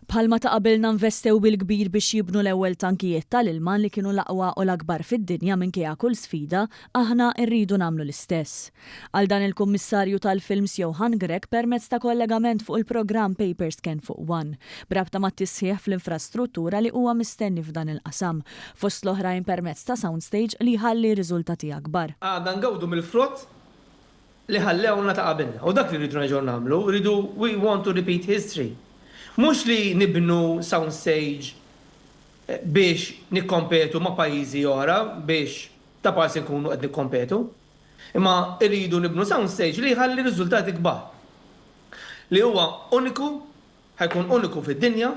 Bħalma ta' qabilna nvestew bil-kbir biex jibnu l-ewwel tankijiet tal-ilma li kienu l-aqwa u l-akbar fid-dinja minkejja kull sfida, aħna rridu nagħmlu l-istess. Qal dan il-Kummissarju tal-Films Johann Grech permezz ta' kollegament fuq il-programm Paper Scan fuq One, b'rabta mat-tisħiħ fl-infrastruttura li huwa mistenni f'dan il-qasam, fost l-oħrajn permezz ta' soundstage li jħalli riżultati akbar. Għadna ngawdu mill-frott li ħallewna ta' qabilna. U dak li rridu nerġgħu nagħmlu, rridu we want to repeat history. Mhux li nibnu sound stage biex nikkompetu ma' pajjiżi oħra biex ta' parsi nkunu qed nikkompetu. Imma rridu nibnu sound stage li jħalli riżultati kbar. Li huwa uniku, ħa jkun uniku fid-dinja,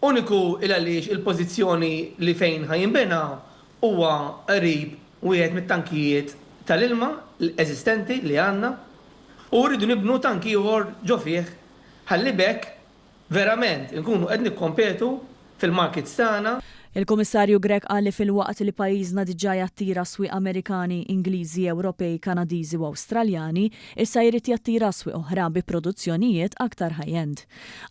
uniku il għaliex il-pożizzjoni li fejn ħa jinbena huwa qrib wieħed mit-tankijiet tal-ilma eżistenti li għandna u rridu nibnu tank ieħor ġo fih ħalli b'hekk verament inkunu qed nikkompetu fil-markets tagħna. Il-Kummissarju Grech qal li filwaqt li pajjiżna diġà jattira swieq Amerikani, Ingliżi, Ewropej, Kanadiżi u Awstraljani, issa jrid jattira swieq oħra bi produzzjonijiet aktar high-end.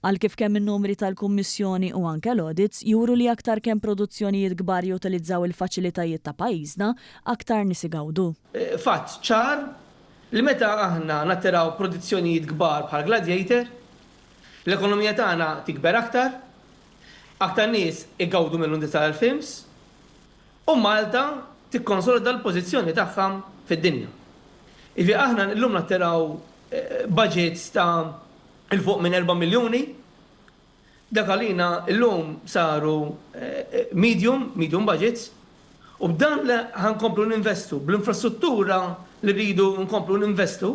Qal kif kemm in-numri tal-Kummissjoni u anke l-audits juru li aktar kemm produzzjonijiet kbar jutilizzaw il-faċilitajiet ta' pajjiżna, aktar nies igawdu. Fatt ċar li meta aħna nattiraw produzzjonijiet kbar bħal Gladiator, l-ekonomija tagħna tikber aktar, Aktar nies igawdu mill-unità tal-films u Malta tikkonsolida l-pożizzjoni tagħha fid-dinja. Jiġifieri aħna llum nattiraw budgets ta' 'l fuq minn 4 miljuni, dak għalina llum saru medium, medium budgets, u b'dan li ħa nkomplu ninvestu, bl-infrastruttura li rridu nkomplu ninvestu,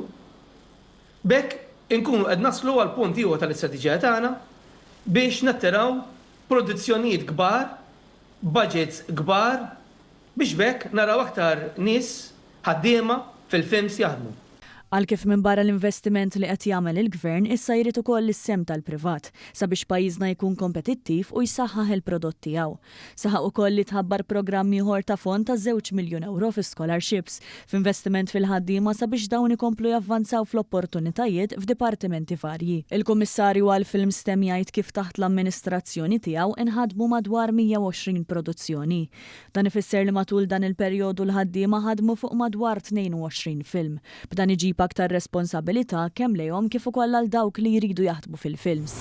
B'hekk inkunu qed naslu għal punt ieħor tal-istrateġija tagħna biex nattiraw produzzjonijiet kbar, budgets kbar biex b'hekk naraw aktar nies, ħaddiema, fil-films jaħdmu. Qal kif minbarra l-investiment li qed jagħmel il-Gvern issa jrid ukoll is-sehem tal-privat sabiex pajjiżna jkun kompetittiv u jsaħħaħ il-prodott tiegħu. Saħaq ukoll li tħabbar programm ieħor ta' fond ta' żewġ miljun ewro fi scholarships, f'investiment fil-ħaddiema sabiex dawn ikomplu javvanzaw fl-opportunitajiet f'dipartimenti varji. Il-Kummissarju għall-Films temm jgħid kif taħt l-amministrazzjoni tiegħu inħadmu madwar 120 produzzjoni. Dan ifisser li matul dan il-perjodu l-ħaddiema ħadmu fuq madwar 22 film. B'dan iġib aktar responsabilità kemm lejhom kif ukoll għal dawk li jridu jaħdmu fil-films.